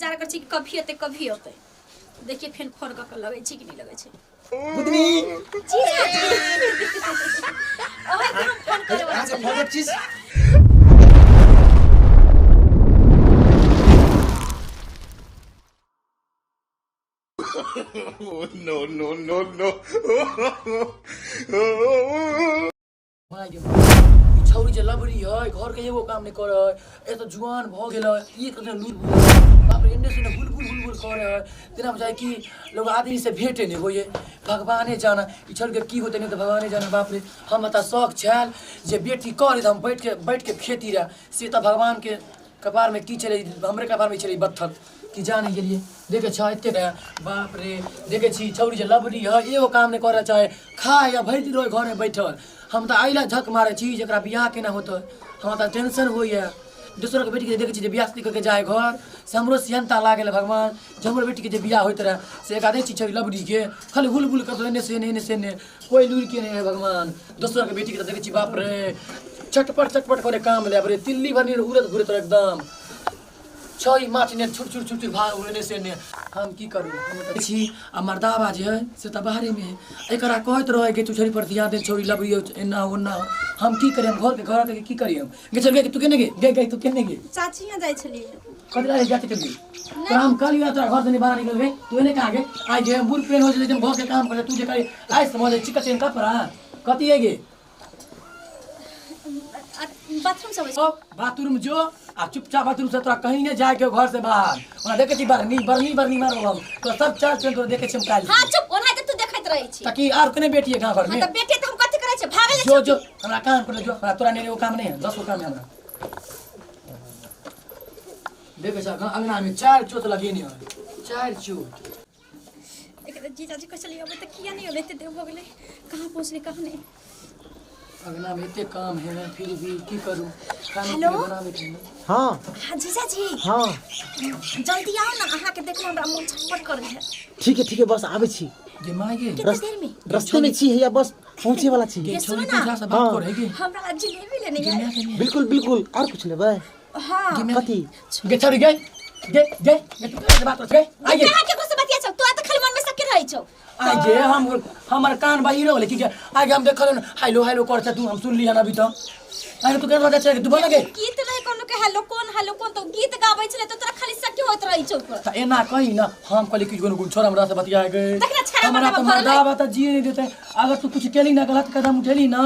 इंतजार करै छी कि कभी अतै कभी अतै। देखिए फेन फोन कऽ के लगै छै कि नहि लगै छै। बुधनी। जीजाजी, अहाँके हम फोन करे वाला अहाँके छलियै। फेवरेट चीज। No, no, no, no. माय गे माय, ई छौरी जे लबरी है, घर के एगो काम नहीं करे है। ए तो जुआन भ गेल है, एक ने लूल बुल, बाप रे, एन्ने से बुल बुल बुल बुल करे है। तेना बुझाय कि लोग आदमी से भेटे नहीं होइए। भगवाने जाना ई छौरी के की होते, नहीं तो भगवाने जाना। बाप रे, हम तऽ शौक छल जे बेटी करे तऽ हम बैठ के खेती रहे, से तऽ भगवान के कपार में की छलै, हमरे कपार में छलै बत्थर कि जाने गेलिए। देखे छ एते रहे, बाप रे, देखे छी छौरी जे लबरी है, एगो काम नहीं करे चाहे, खा या भरि दिन रहे घर में बैठल। हम तऽ आइला झक मारे छी जकरा बियाह केना होतै, हमरा तऽ टेंशन होइए। दोसरके बेटीके देखै छी जे बियाह शादी कऽ के जाइ घर से हमरो सिहनता लागल। भगवान जे हमरो बेटीके जे बियाह होइत रहए, से एकरा देखै छी छौरी लबरीके खाली हुल बुल करतौ एन्ने से एन्ने, एन्ने से एन्ने, कोइ लुरिके नहि है। भगवान, दोसरके बेटीके तऽ देखै छी, बाप रे, चटपट चटपट करे काम ले रे, तिल्ली भर उड़ैत घुरैत रहै एकदम छई माछ ने छुट छुट छुट छुट भाग उड़ने से ने। हम की करू, हम तऽ छी आ मर्दाबा जे है से तऽ बाहरे में है। एकरा कहैत रहे कि तू छोरी पर ध्यान दे, छोरी लबरी हो, एना हो, ओना हो। हम की करी? हम घर के घर के की करी हम? गे चल गे, तू केने गे गे गे, तू केने गे? चाची यहाँ जाइ छलियै। कथी लागे जाके चल गेली? तोरा हम कहलियो तोरा घर से नहीं बाहर निकल गए, तू एने कहाँ गे? आइ जे हम बूढ़ प्रेम हो जेतै, हम घर के काम करे, तू जे करी आइ समझ चिकन चिकन कपड़ा कथी है गे? बाथरूम से अबै ओ बाथरूम जो आ चुपचाप बाथरूम से, तोरा कहीं नहीं जाए के घर से बाहर। ओना देखे छी बरनी बरनी बरनी मारब हम तो सब चार चल, तोरा देखे छी हम काल्हि। हां चुप, ओनाहिते तू देखैत रहै छी। ताकि आर कने बेटी है गाँव घर हां में? तऽ बेटे तऽ हम कथी करै छी, भागल जो जो, हमरा काम करे जो, हमरा तोरा नहीं एगो काम नहीं है, 10 गो काम है हमरा। देखे छ अंगना में चार चोट लगेने है, चार चोट। एकरा जीजाजी कहै छलियै अबै तऽ किया नहि अबै? एते देर भऽ गेलै, कहाँ पहुँचलै कहाँ नहि। अंगना में एते काम है फिर भी की करूं, खाना हेलो? पीना बनाबे के है। हाँ। हाँ जीजाजी। हाँ। जल्दी आओ ना, अहाँके देखले हमरा मन छटपट करै है। ठीक है ठीक है, बस आबै छी। गे माय गे, कते देर में? रस्ते में छी हैया, बस पहुँचे वाला छी। गे ये छोरी सुनो ना। पूछा से बात हाँ। करे गे। हमरा जिलेबी लेने है। बिल्कुल बिल्कुल, और कुछ लेबै? हाँ। कथी? गे छोरी गे गे गे गे, तू केना से बात करे? आइ गे। कहाँ केकरो से बतिया छौ तू? तऽ खाली मन में सबके रहै छौ। आइ गे, हम हमर कान बहिर होले की गे? आइ गे, हम देखल हेलो हेलो कर तू, हम सुनली हन अभी तो। आइ तू केना बात छै तू बोल गे। गीत रहे कोनो के, हेलो कोन हेलो कोन, तो गीत गाबै छलै तऽ तोरा खाली सके होइत रहै छौ। त एना कही ना, हम कहली कि कोनो गुण छोरा हमरा से बतिया गे। देखना छेड़ा हमरा मर्दाबा तो भरल है। मर्दाबा त जिए नहीं देते। अगर तू कुछ केली ना, गलत कदम उठेली ना,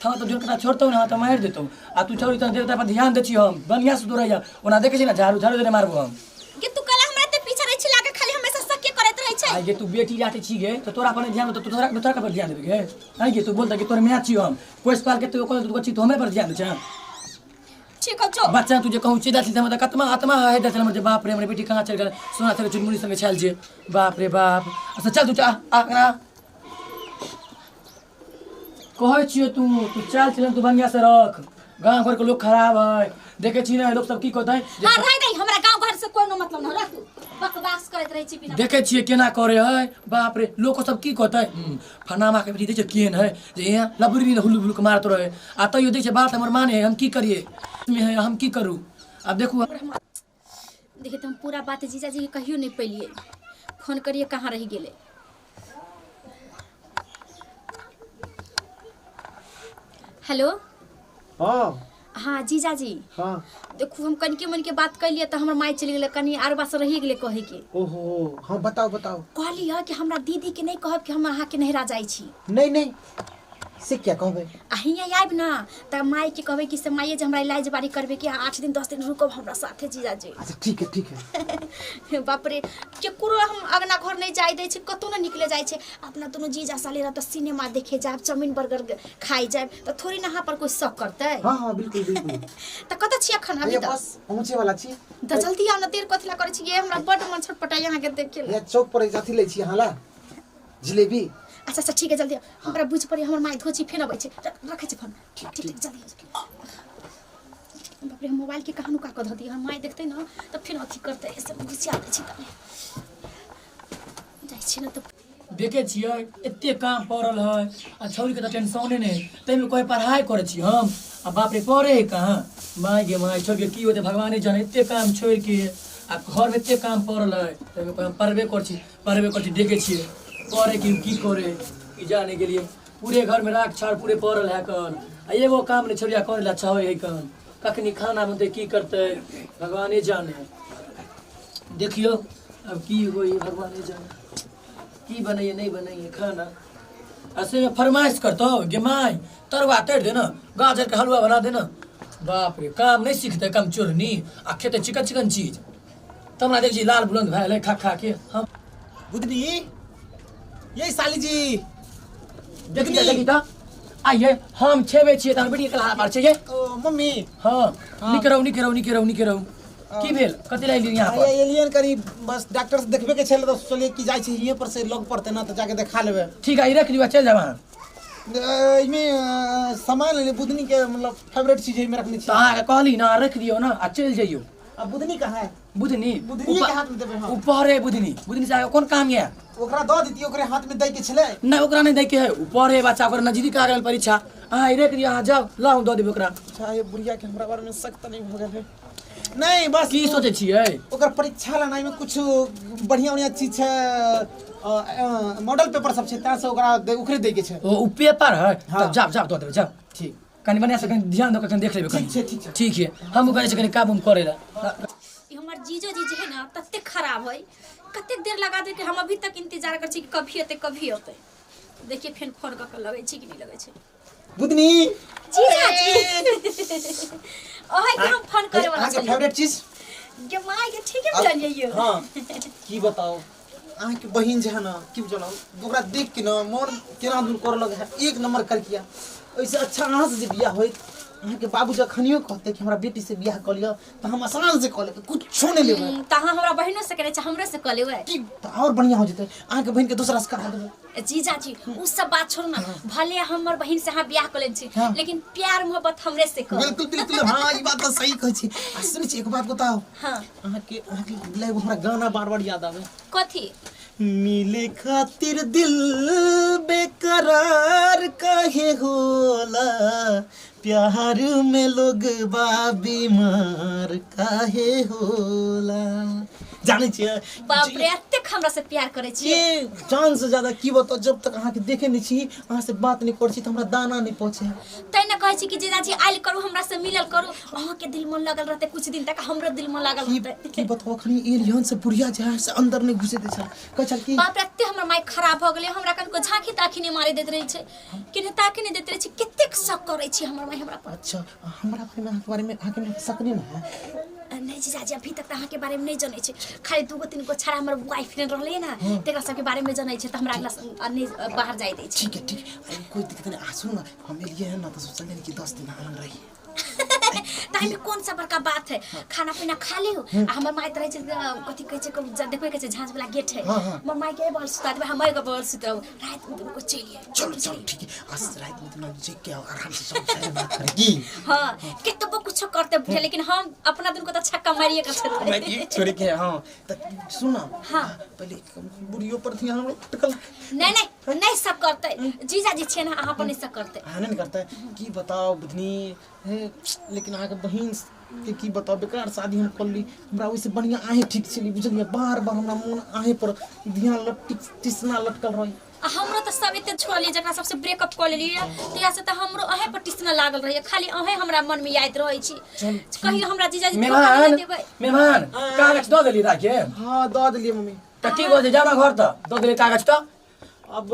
था तो जोर कटा छोड़तौ ना त मारि देतौ। आ तू छोड़ी त देवता पर ध्यान दै छी, हम बढ़िया से तोरा ओना देखै छी ना, झाड़ू झाड़ू देने मारबो हम। गे तू कला हमरा ते पीछा रहै छी लागे, खाली हमेशा सके करैत रहै छै। आइ गे, तू बेटी जाते छी गे तो तोरा पर ध्यान, तो तोरा तोरा पर ध्यान देबे गे? आइ गे, तू बोलता कि तोर माय छी, हम पोस पाल के तू कहल तू छी, तू हमरे पर ध्यान दै छै? ठीक हो जो। बच्चा तू जे कहूँ चलि जाइत हमरा कतमा आत्मा है जाइत हमर जे बाप रे, हमर बेटी कहाँ चलि गेल, सोना चल चुनमुनी संगे छल जे, बाप रे बाप। अच्छा चल तू चा आ कहै छियो तू तू चाल चलन तू बढ़िया से रख, गाँव घर के लोग खराब है, देखे छी ना लोग सब की कहते। हां रह दे, हमरा गांव घर से कोनो मतलब न रह, तू बकवास करैत रहै छी बिना। देखे छियै केना करे है, बाप रे, लोग सब की कहते, फनामा के बेटी देखै छियै केहन है जे यहाँ लबरी ने हुलु हुलु के मारत रहे, आ तैयो देखै छियै बात हमर माने है। हम की करिए में है, हम की करू आब देखू। देखिए तऽ हम पूरा बात जीजाजी के कहियो नहि पेलियै। फोन करिए, कहाँ रहि गेलै? हेलो। हाँ। हाँ जीजाजी। हाँ। देखू, हम कनिके मनिके बात कैलियै तऽ हमर माय चलि गेलै, कनि आर बात रहि गेलै कहैके। ओहो, हाँ बताओ बताओ। कहली हँ कि हमरा दीदीके नहि कहब कि हम अहाँके नैहरा जाइ छी। नहीं नहीं, से क्या कहबै? आ हियाँ आयब ना तऽ मायके कहबै कि से माये जे हमरा इलाज बारी करबै कि 8 दिन 10 दिन रुकब हमरा साथे जीजाजी। अच्छा ठीक है ठीक है। बाप रे, केकरो हम अगना घर नहि जाय दै छै, कतहु नहि निकले जाइ छै। अपना दुनू जीजा साले रह तऽ सिनेमा देखे जायब, चाउमीन बर्गर खाइ जायब, तऽ थोड़ी ना अहाँ पर कोइ शक करतै। हाँ हाँ बिल्कुल बिल्कुल। तऽ कतऽ छी अखन अभी? भैया तऽ बस पहुँचे वाला छी। तऽ जल्दी आउ ने, देर कथी ला करै छी ये? हमरा बड्ड मन छटपटाइ अहाँके देखे भैया चौक पर अथी लै छी अहाँ ला जिलेबी। अच्छा अच्छा ठीक है, जल्दी आउ। हमरा बुझि पड़ै हमर माय धोची फेर अबै छै। रखै छी फोन। ठीक ठीक, जल्दी आउ। बाप रे, हम मोबाइल के कहाँ नुका कऽ धऽ दियै? हमर माय देखतै ने तऽ फेर अथी करतै, से घुसिया दै छी। तनी जाइ छी ने तऽ देखे छियै एते काम पड़ल है आ छौरीके तऽ टेंशने नहि, ताहिमे कोइ पढ़ाइ करै छी हम, आ बाप रे, पढ़े है कहाँ? माय गे माय, छोड़िके की होतै भगवाने जाने। एते काम छोड़िके आ घरमे एते काम पड़ल है ताहिमे हम पढ़बे करै छी, पढ़बे करै छी, देखै छियै करे कि की करे कि जाने के लिए। पूरे घरमे राख छाड़ पूरे पड़ल है कन, आ एगो काम नहि छोड़िया करे ला चाहे है कन। कखनी खाना बनतै की करतै भगवाने जाने। देखियौ अब की होई भगवाने जाने, की बनैए नहीं बनैए खाना। ऐसे में फरमाइश करतौ गे माय तरुआ तरि दे ना, गाजर के हलवा बना दे ना। बाप रे काम नहीं सीखते कम चोरनी आ खेते चिकन चिकन चीज। तब ना देख छी लाल बुलंद भए गेलै खा खा के। हम बुधनी ये साली जी देखी त, देखी त आइए हम छेबे छियै तहन बेटी के हाथ मार छै। ओ मम्मी। हां निक रहू, निक रहू, निक रहू, निक रहू। की भेल कथी लाइल यहाँ पर? एलियन करी बस डॉक्टर से देखबे के छले त सोचलिए कि जाय छी हिये पर से लग पड़ते ना त जाके देखा लेबे। ठीक है रख दियो, चल जाब अहाँ। एमे सामान ले बुधनी के मतलब फेवरेट चीज है, में रखने छी। त अहाँ के कहली ना रख दियो ना आ चल जइयो। अब बुधनी कहाँ है? बुधनी बुधनी के हाथ में देबे। हां ऊपर है बुधनी। बुधनी से कोन काम ये? ओकरा द दीती, ओकरे हाथ में दै के छले। ना ओकरा नहीं दै के है, ऊपर है बच्चा, ओकरा नजदीक आ गेल परीक्षा। अहाँ ई रख दियो, अहाँ जाओ लाउ द देबे ओकरा। अच्छा ये बुढ़िया के हमरा बारे में शक त नहीं भ गेल है? नहीं बस की सोचे छियै? ओकर परीक्षा ला में कुछ बढ़िया बढ़िया चीज छै, मॉडल पेपर सब छै, तां से ओकरा ओकरे दै के छै। ओ पेपर है। हाँ। तब जाब जाब द देबे जाब। ठीक कनी बढ़िया से कनी ध्यान दो, कनी देख लेबे कनी। ठीक छै, ठीक छै। ठीक है हम कहै छै कनी काम उम करे ला। ई हमर जीजो जी जे है ना ततेक खराब है, कतेक देर लगा दे के हम अभी तक इंतजार कर छी कि कभी अते कभी अते। देखिए फेन फोन कऽ के लगै छै कि नहीं लगै छै। बुधनी जीजा जी ओहे के हम फोन करे वाला अहाँके छलियै। फेवरेट चीज गे माय के ठीक है बुझलियै यौ। हाँ की बताओ अहाँके बहिन जे है ना की बुझलहुँ ओकरा देख के ना मन केना दूर करऽ लगे है, एक नंबर कर किया। ओहिसँ अच्छा अहाँ से जे बियाह होइत, अहाँके बाबू जखनियो कहते कि हमरा बेटी से बियाह कऽ लिअ तऽ हम आसान से कऽ लेबै, कुछो नहि लेबै। तऽ अहाँ हमरा बहिनो से करै छै हमरो से कऽ लेबै की तऽ आओर बढ़िआँ हो जेतै, अहाँके बहिनके दोसरा से करा देबै। जीजाजी उ सब बात छोड़ू ना, भले हमर बहिन से अहाँ बियाह कऽ लेने छी हाँ। लेकिन प्यार मोहब्बत हमरे से करू। बिल्कुल बिल्कुल हाँ ई बात तऽ सही कहै छी। आ सुनै छी एक बात बताउ? हाँ। अहाँके अहाँके लए एगो हमरा गाना बार बार याद आबै। कथी? मिले खातिर दिल बेकरार काहे होला, प्यार में लोग बा बीमार काहे होला। जानै छियै? बाप रे एतेक हमरा से प्यार करै छियै? ये जान से ज्यादा की बताउ, जब तक अहाँके देखे नहीं छी, अहाँ से बात नहीं करै छी तऽ हमरा दाना नहीं पहुँचे है। तै ने कहै छी कि जीजाजी आयल करू हमरा से मिलल करू, अहाँके दिल मन लागल रहतै कुछ दिन तक, हमरो दिल मन लागल की रहतै। की बताउ अखनी एलियन से बुढ़िया जे है से अंदर नहीं घुसे दै छल, कहै छल कि बाप रे एते हमर माय खराब भऽ गेलै, हमरा कनको झाँकी ताकी नहि मारे दैत रहै छै, किने ताकी नहि दैत रहै छै, कतेक शक करै छै हमर माय हमरा पर। अच्छा हमरा बारे में अहाँके बारे में अहाँके शक नहीं ने है? नहीं जीजाजी अभी तक तऽ अहाँके बारे में नहीं जनै छै, खाली दूगो तीन गो छड़ा हमर बॉयफ्रेंड रहलै ने तकरा सबके बारे में जनै छै, तऽ हमरा अगला नहीं बाहर जाय दै छै। ठीक है ठीक है, अरे कोई दिक्कत नहीं। आ सुन ना हम एलिए है ना तो सोचलिए कि 10 दिन आराम रही। ताहिमे कोन सा बड़का बात है, खाना पीना खा लियौ। आ हमर माय तऽ रहै छै कथी कहै छै देखबै कहै छै झाँझ वाला गेट है। हाँ, हाँ। हमर माय के बगल सुता देबै, हम एगो बगल सुतब, राति में दुनू को चलि आयब। चलो चलो ठीक है, आज रात में तुम जे के आओ आराम से सब सारे बात करें की। हाँ केतबो कुछो करते बुझे, लेकिन हम अपना दुनू को तऽ छक्का मारिए के छोड़बै। छोड़े के। हाँ तो सुन ना। हाँ। पहले बुढ़ियो पर ध्यान हम अटकल। नहीं नहीं नहीं सब करते जीजाजी छियै ना, अहाँ पर नहीं सब करते। हाँ नहीं करते की बताओ बुधनी हे, लेकिन अहाँके बहिन के की बताओ बेकार शादी हम कर ली, हमरा ओहिसँ बढ़िआँ अहें ठीक छली बुझलियै। बार बार हमरा मोन अहें पर ध्यान लटक टिसना लटकल रही। आ हमरो तऽ सब एते छोड़लियै जकरा सबसे ब्रेकअप कऽ लेलियै तहिया से तऽ हमरो अहें पर टिसना लागल रहैया, खाली अहें हमरा मन में याद रहै छी। कहियो हमरा जीजाजी धोखा नहि मेहमान देबै। मेहमान कागज दऽ देली राखे? हाँ दऽ देलियै मम्मी। तऽ की कहै छै जाना घर तऽ दऽ देली कागज तऽ? अब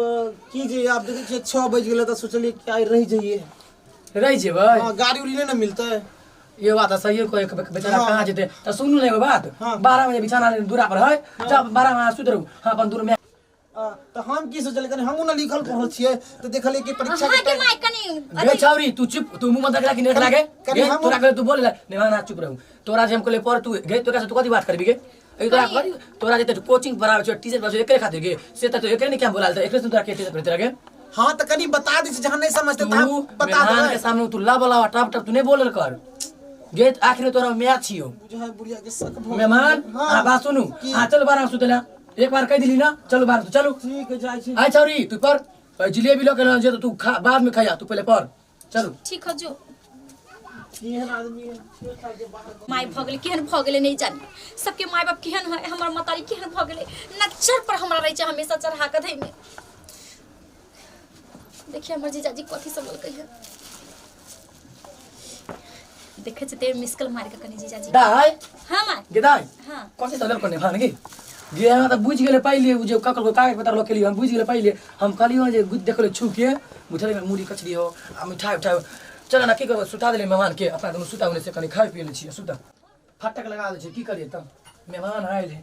की जे आब देखै छियै 6 बजि गेलै तऽ सोचलियै कि आइ रहि जइयै। रहि जेबै? हाँ गाड़ी उड़ी नहि ने मिलतै। ये बात सही कहे बेचारा। हाँ। कहाँ जेतै? तऽ सुनू ने एगो बात। हाँ। 12 बजे बिछाना दूरा पर है, जब 12 बजे सुति रहू, हाँ अपन दूर में। तऽ हम की सोचलियै कनि हमहूँ ने लिखल पढ़ल छियै तऽ देखलियै कि परीक्षा के अहाँके टाइम माय कनि गे छौरी तू चुप, तू मुंह मत रखला कि नहीं लागे। कनि गे हमहूँ- तोरा कहले तू बोले नहीं चुप रहू, तोरा जे हम कहले पढ़ तू गे तोरा से तू कथी बात करबी गे? ए तोरा कथी तोरा जे कोचिंग पढ़ाबै छै टीचर पढ़ाबै छै एकरे खातिर गे, से तऽ एकरे ने क्या बोलाल तऽ एकरे से तोरा के टीचर पढ़ैत रहे गे? हाँ तऽ कनि बता दै छै जहाँ नहीं समझते तू तहाँ बता मेहमान के देबै। सामने तू ला बोला टप टप तू नहीं बोलल कर गे, आखिर में तोरा म्याद छियो। बुझाय बुढ़िया के शक भऽ गेल। मेहमान हाँ आ बात सुनू। की? आ चलू बारह सुतेला एक बार कह दिली ना, चलू बारह चलू। ठीक है जाइ छी। आइ छौरी तू पर जिलेबी लऽ के जे तू खा बाद में खाया, तू पहले पर चलू। ठीक है जो। केहन आदमी है 6 साल के बाहर माय भऽ गेलै केहन भऽ गेलै नहि जानी सबके माय बाप केहन है हमर मतारी केहन भऽ गेलै नजर पर हमरा रहै छै हमेशा चढ़ा कऽ धैमे। देखिए हमर जीजाजी कथी सब ललकै है, देखे छै ते मिस कॉल मार के कनी जीजाजी। दाइ हाँ माय। गे दाइ। हाँ। कथी सब ललको ने भान गे गे हमरा तऽ बुझि गेलै पहिले उ जे ककरो कागज पत्र लऽ के एलियै, हम बुझि गेलै पहिले। हम कहलियै जे गुद देखल छू के बुझलियै मुड़ी कचरी हो आ मिठाई उठाई। चल ना की करबै, सुता देलियै मेहमान के, अपना दुनू सुता से कनि खाइ पी लै छियै, सुता फटक लगा दै छियै। की करियै तब मेहमान आयल है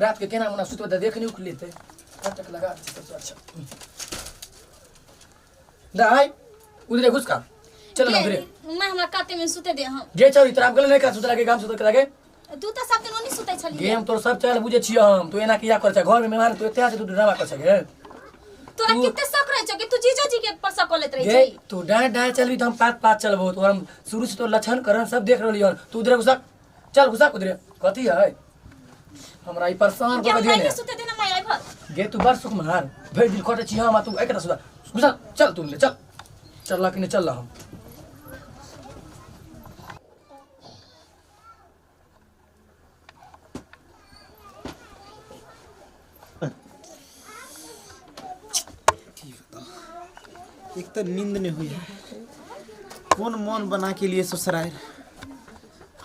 रात के, केना मोना सुतबै तऽ देख नहि उठ लेतै, फटक लगा दै छियै सबसँ अच्छा। दाइ उधरे घुस का चल ना उधरे। मैं हमरा काते में सुते दे हम। गे चल तोरा हम कहलियै नहि का सुतला के गाम सुतल के लागे। तू तऽ सब दिन ओनी सुतै छलियै। गे हम तोर सब चाल बुझै छियै हम, तू एना किया करै छै घर में मेहमान, तू एते छै तू ड्रामा करै छै गे। तोरा किते शक रहै छौ कि तू जीजाजी के पर शक लेत रहै गे छै? तू डाँय डाँय चलबी तऽ हम पात पात चलबो, तो हम शुरू से तोर लक्षण करण सब देख रहलियै हन। तू उधरे घुसा चल घुसा उधरे। कथी है हमरा ई परेशान गे कऽ के हमरा दियै के ने। सुते देना my I भर। गे तू बड़ सुख मार भरि दिन खटै छी हम आ तू एकटा सुधा घुसा चल तू ले चल चल कि नहि चल हम। एक तो नींद नहीं हुई है, कौन मन बना के लिए ससुराल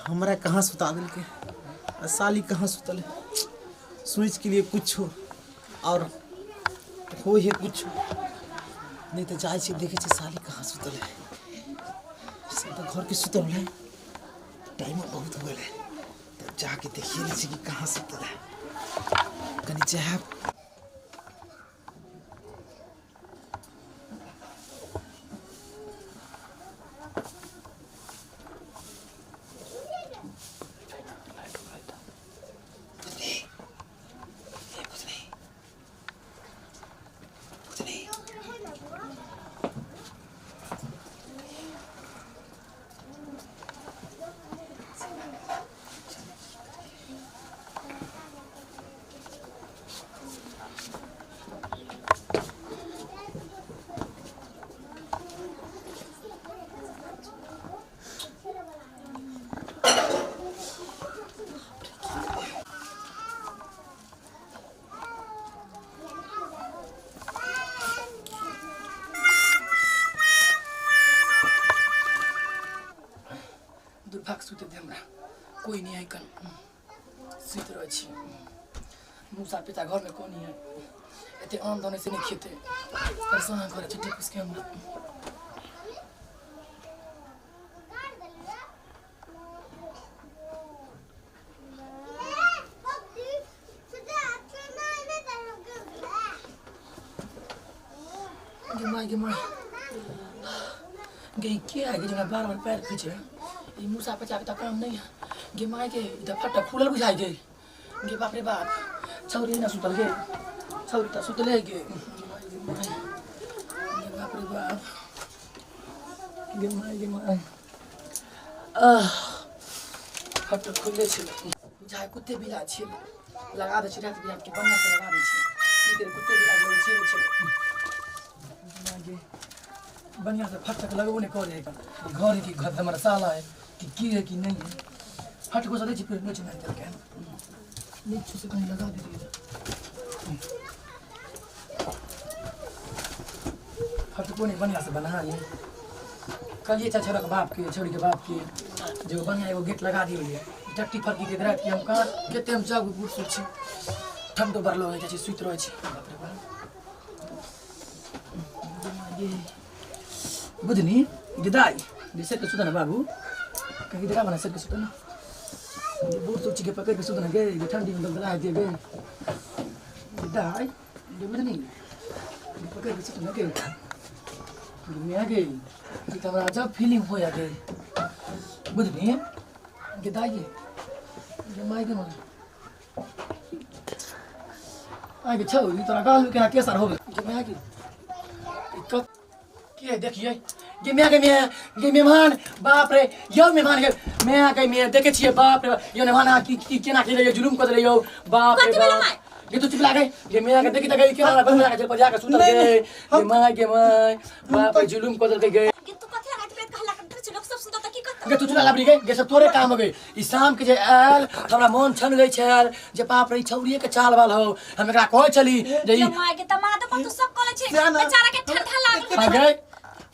हमरा कहाँ सुता दिल के आ साली कहाँ सुतल है। सोच के लिए कुछ हो और हो है कुछ नहीं तो जाइ छी देखे छी साली कहाँ सुतल है। सब तो घर के सुतल है, टाइम बहुत हो गया है तो जाके देखिए लै छी कि कहाँ सुतल है। कनी चाहे दुर्भाग सुते दे हमरा, कोई नहीं है कन सुति रहै छी। मूसा पिता घर में कोनी है, एते आम धने से नहीं खेते, परेशान करे छै टिपुस के हमरा। गे माय गे माय गे के आ गे हमरा बार बार पैर खींचे, ई मूसा पचा के तऽ काम नहीं है। गे माय गे ई तऽ फटा फूलल बुझाइ गे। गे बाप रे बाप छौरी ना सुतल गे, छौरी तऽ सुतले गे। गे माय गे माय गे बाप रे बाप गे माय गे माय आह फट खुलले छै बुझाइ कुत्ते बिला छै, लगा दै छै राति बिराति के बढ़िआँ से लगा दै छै। की करी कुत्ते बिला जे छै छै बढ़िया से फटक लगबो नहीं करे है घर की घर हमारा साला है कि की है कि नहीं है। फट को दै छी फिर नोच मारि देलकै नीचे से कहीं लगा दीजिए। फटको नहीं बढ़िया से बना लिए कहलिए चाचा छोरा के बाप के छोरी के बाप के जो बढ़िया एगो गेट लगा दिए टट्टी फरकी के रात के हम कहाँ कते हम जागू बूढ़ सूढ़ छी ठंडो बरलो होइ जाइ छै सुति रहै छी। बाप रे बाप बुझनी गे दाइ गे सर के सुत ना बाबू कहीं देखा बना सर के सुत ना बूढ़ सूढ़ छी के पकड़ के सुत ना गे गे ठंडी में दलदला दे गे गे दाइ गे बुझनी गे पकड़ के सुत ना गे दुनिया गे ई त हमरा अजब फीलिंग हो गे बुझनी गे दाइ गे गे my गे my आगे छौ ई तोरा गाल में केना केसर हो गेल गे my गे के देखिए गे my गे मेहमान बाप रे यौ मेहमान गे my गे my देखे छियै बाप रे यौ मेहमान अहाँ की की केना के रहियो जुलुम कर रहियो बाप रे कथी भेलै बाप my? गे तू चुप लागे गे my गे देखी त गे केना बंद लागे पर जाके सुतल नहीं, गे नहीं, गे my गे my बाप रे जुलुम कर देलकै गे। गे तू कथी राति राति कहला कर छै लोक सब सुतत की कहतै? गे तू चुना लाबरी गे गे सब तोरे काम हो गई। ई शाम के जे आयल त हमरा मन छन गई छल जे बाप रे ई छौड़िए के चाल बाल हो। हम एकरा कहै छली जे ई के माय के त माधव पर तू सब कहले छी जाना। बेचारा के ठंडा लागल। आ गए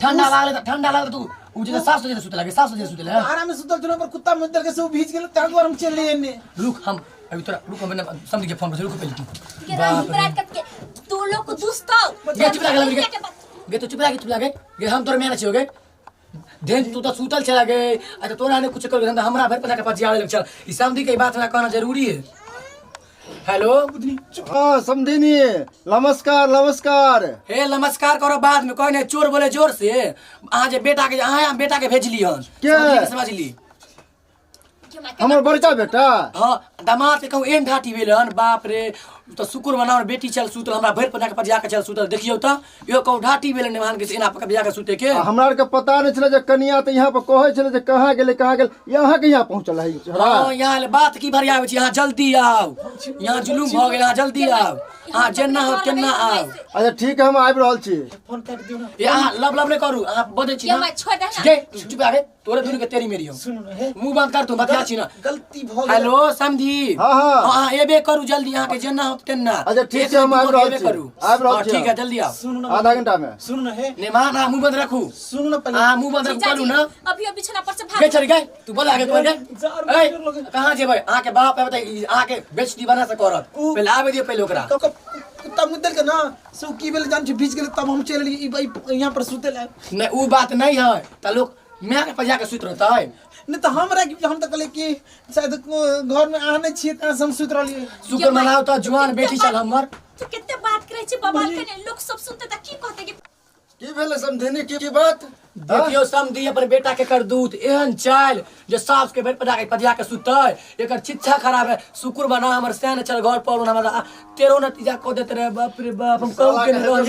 ठंडा लागल त ठंडा लागल तू उ जे 7 बजे सुते लागे, 7 बजे सुते ले। आराम से सुतल छलहुँ पर कुत्ता मुत देलकै से ओ भीज गेल, ताहि दुआरे हम चलि एलियै एन्ने। रुक हम अभी तोरा रुक हम समझ के फोन पर रुक पहले तू। के राही बरात के तू लोग को दुस्तौ। गे चुप लागे गे गे तू चुप लागे, चुप लागे गे, हम तोर मेना छियो गे। देन तू त सुतल चला गे आ त तोरा ने कुछ कर त हमरा भर पता के पजियावे लग चल। ई समझी के बात हमरा कहना जरूरी है। हेलो हाँ समधिनी, नमस्कार नमस्कार। हे नमस्कार करो बाद में, कहने चोर बोले जोर से। अहाँ जे बेटा के अहाँ बेटा के भेजली हन के? समझली हमर बड़का बेटा? हाँ दामाद के कहूँ एहन ढाटी भेल हन, बाप रे त शुक्र मनाओ बेटी चल सुतल, हमरा भरि पता के पजिया के चल सुतल। देखियौ त यो कहूँ ढाटी भेल नेमान के एना पकड़ के सुते के। हमरा आर के पता नहीं छलै जे कनिया त यहाँ पर कहै छलै जे कहाँ गेलै कहाँ गेलै, यहाँ के यहाँ पहुँचल है। हाँ यहाँ ले बात की भरिया आबै छी, यहाँ जल्दी आउ, यहाँ जुलूम भऽ गेल, यहाँ जल्दी आउ, अहाँ जेना हो तेना आउ। अच्छा ठीक है हम आबि रहल छी। फोन काटि दियौ ना। ए अहाँ लब लब नहि करू, अहाँ बजै छी ये ना। मैं छोड़ दे ना। गे तू चुप आ गे, तोरे दुनू के तेरी मेरी हम। सुनू ना हे, मुंह बंद कर तू बतिया छी ना। गलती भऽ गेल। हेलो समधी। हाँ, हाँ। हाँ एबे करू जल्दी, अहाँ के जेना हो तेना। अच्छा, ठीक छै, हम आबि रहल एबे छी। करू। आबि रहल हाँ, छी ठीक है हम। जल्दी आओ। सुनू ना आधा घंटा में। सुनू ना हे, नेमान अहाँ मुंह बंद रखू, सुनू ना पहिले। अहाँ मुंह बंद रखू जीजाजी, करू ना। अभी अभी बिछना पर से भाग गे चल गे तू बोल आगे तोर गे। जा, ए कहाँ जेबै? अहाँ के बाप है बताई, अहाँ के बेइज्जती बना से करत। उ- पहिले आबे दियौ पहिले ओकरा। कुत्ता मुत देलकै ना से ओ की भेल जान छी, भीज गेलै तब हम चलि एलियै ई यहाँ पर सुतै लए। नहीं उ बात नहीं है त लोग माय के पजा के सुति रहतै। नहीं तो हमरा की, हम तो कहलियै कि शायद घर में अहाँ नहीं छियै तैं से हम सुति रहलियै। शुक्र मनाओ त जुआन बेटी चल हमर। तू कते बात करै छी बवाल कने, लोग सब सुनते त की कहते कि की भेलै समधिनी, की बात? देखियौ समधी अपन बेटा के करदूत एहन चालि जे सास के भरि पजा के पजिया के सुतै, एकर शिक्षा खराब है। शुक्र मना हमर सैन चल घर पर हमरा तेरो नतीजा कऽ देत रहे। बाप रे बाप हम कहू के नहि रहल।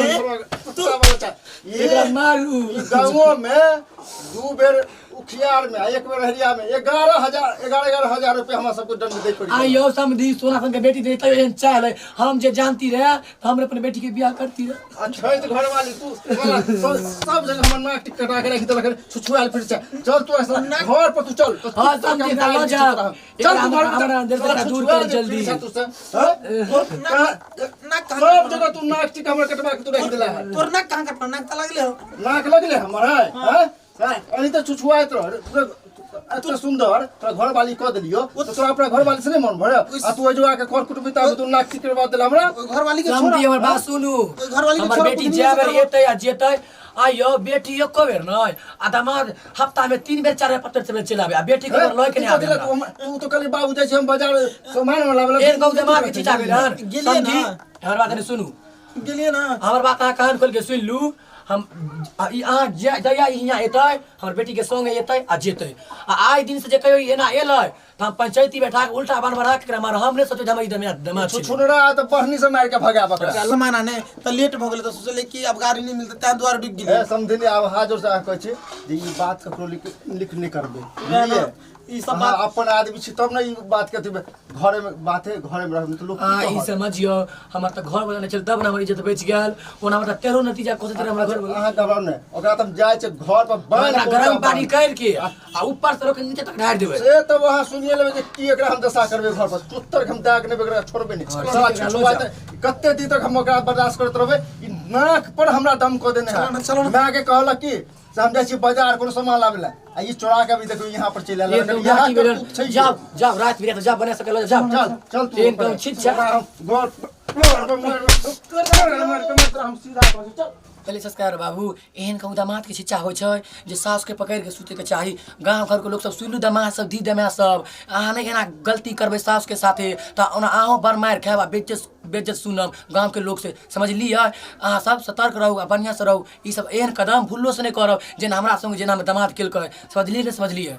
एकरा मारू। गाँवों में 2 बेर उखियार में एक बेर हरिया में 11,000 11,000 रुपया हमरा सबके दंड दै पड़ी। आइयो समधी सोना सन के बेटी दे तैयो एहन चाल है। हम जे जानती रहे त हम अपन बेटी के बियाह करती रहे। अच्छा तो घर वाली तू सब जगह हमर नाक टिक कटा के राखि देलक, छुछुआल फिर से। चल तू ऐसा घर पर तू चल। हाँ समधी ना जा, चल तू घर हमरा अंदर से दूर कर जल्दी। तू से सब जगह तू नाक टिक हमर कटवा के तू राखि देला है। तोर नाक कहाँ कटवा, नाक त लागले हो। नाक लगले हमर है हैं? अरे तो छुछुआइत रह एते सुंदर तोरा घर वाली कह देलियो तो तोरा अपना घर वाली से नहीं मन भरे आ तू एजो आके कर कुटबी त तू नाक टिक करवा देला हमरा। घर वाली के छोड़, समधी हमर बात सुनू, घर वाली के हमर छोड़, बेटी बुझनी जाय से बेर करवा। एतै आ जेतै। आइयो बेटी एको बेर नै आ दामाद हफ्ता में 3 बेर 4 बेर 5 बेर चलि आबे आ बेटी के लय के नै आबे। तू तो कहली बाबू जाइ छी हम बाजार सामान लाबे ला। एहन कहू दामाद के चिचा गेल हन। गेलियै समधी ना। हमर बात नै सुनू, गेलियै ना। हमर बात अहाँ कान खोलि के सुनि लू। हम ई अहाँ जहिया हियाँ एतै हमर बेटी के संगे एतै आ जेतै। आ आइ दिन से जे कहियो एना एलै त हम पंचायती बैठा के उल्टा बान बढ़ा के एकरा मारब। हम नहि सोचै जे हमर ई दमाद छै। छुछुनरा त पढ़नी से मारि के भगाब ओकरा। सामान आने त लेट भ गेलै त सोचलियै कि अब गाड़ी नहीं मिलतै तैं दुआरे रुकि गेलियै। ए समधिनी आब हाथ जोर से अहाँ कहै छी जे ई बात ककरो लिख नहि करबै, ना, बुझलियै? ई सब अहाँ बात अपन आदमी छी तब ने ई बात के अथी घरे में बाते घरे में रहब त लोग की आ ई कहत? समझियो हमर त घर वाला नहि छल तब ने हमर इज्जत बचि गेल, ओना हमरा त तेरो नतीजा खोजैत रहे हमरा घर वाला। अहाँ घबराउ नहि, ओकरा त हम जाइ छै घर पर बान्हि ओकरा के गरम ओकरा पानी बान्हि। करि के आ ऊपर से रोके नीचे तक ढारि देबै। से तब अहाँ सुनिए लेबै जे की एकरा हम दशा करबै घर पर, चुत्तर के हम दाग नहि एकरा छोड़बै नहि। हाँ, साला ठीक है, छुछुआ लो तऽ कते दिन तक हम ओकरा बर्दाश्त करैत रहबै, ई नाक पर हमरा दम कऽ देने चलो ना, चलो है। ना। माय के कहलक कि से हम जाइ छी बाजार कोनो सामान लाबै लए आ ई चोरा के अभी देखियौ यहाँ पर चलि आयल। एक दम यहाँ राति के बेर तू छै। जाओ जाओ रात बिरात जाओ बना सकल जाओ। चल चल तू एक दम छिच्छा। ओकरा हम घर पर मारि हम सीधा करै छी, चल। पहले संस्कार बाबू एहन कहूँ दामाद के छिच्चा होइ छै जे सास के पकड़ि के सुतै के चाही। गाँव घर के लोग सब सुनू दामाद सब धी दामाद सब अहाँ नहि एना गलती करबै सास के साथे तऽ ओना अहूँ बड़ मारि खायब आ बेइज्जत सुनब गाँव के लोग से। समझलियै? अहाँ सब सतर्क रहू आ बढ़िआँ से रहू। ई सब एहन कदम भूलो से नहि करब जेना हमरा संग जेना दामाद केलकै। समझलियै नहि समझलियै?